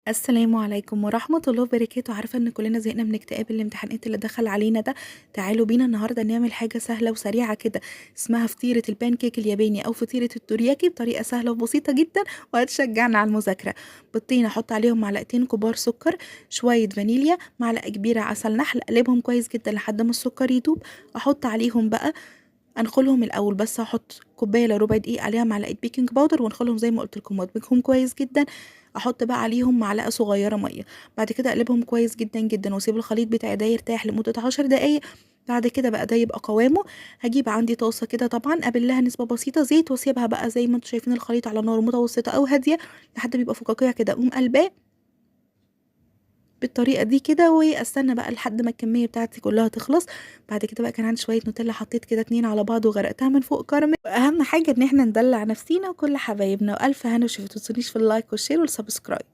السلام عليكم ورحمة الله وبركاته. عارفة إن كلنا زهقنا من اكتئاب الامتحانات اللي دخل علينا ده، تعالوا بينا النهاردة نعمل حاجة سهلة وسريعة كده اسمها فطيرة البانكيك الياباني أو فطيرة التورياكي بطريقة سهلة وبسيطة جدا وهتشجعنا على المذاكرة. بيضتين أحط عليهم معلقتين كبار سكر، شوية فانيليا، معلقة كبيرة عسل نحل، أقلبهم كويس جدا لحد ما السكر يدوب. أحط عليهم بقى أنخلهم الأول، بس هحط كوباية إلا ربع دقيق عليها معلقة baking powder وانخلهم زي ما قلت لكم وادمجهم كويس جدا. احط بقى عليهم معلقه صغيرة مية، بعد كده اقلبهم كويس جدا جدا واسيب الخليط بتاعي ده يرتاح لمدة 10 دقايق. بعد كده بقى ده يبقى قوامه. هجيب عندي طاسه كده طبعا ابلها نسبه بسيطة زيت واسيبها بقى زي ما انتم شايفين الخليط على نار متوسطه او هادية لحد ما يبقى فقاقيع كده، اقوم قلباه بالطريقة دي كده واستنى بقى لحد ما الكمية بتاعتي كلها تخلص. بعد كده بقى كان عندي شوية نوتيلا حطيت كده 2 على بعض وغرقتها من فوق كراميل. واهم حاجة ان احنا ندلع نفسينا وكل حبايبنا، والف هنا وشفا. متنسونيش في ال like وال share وال subscribe.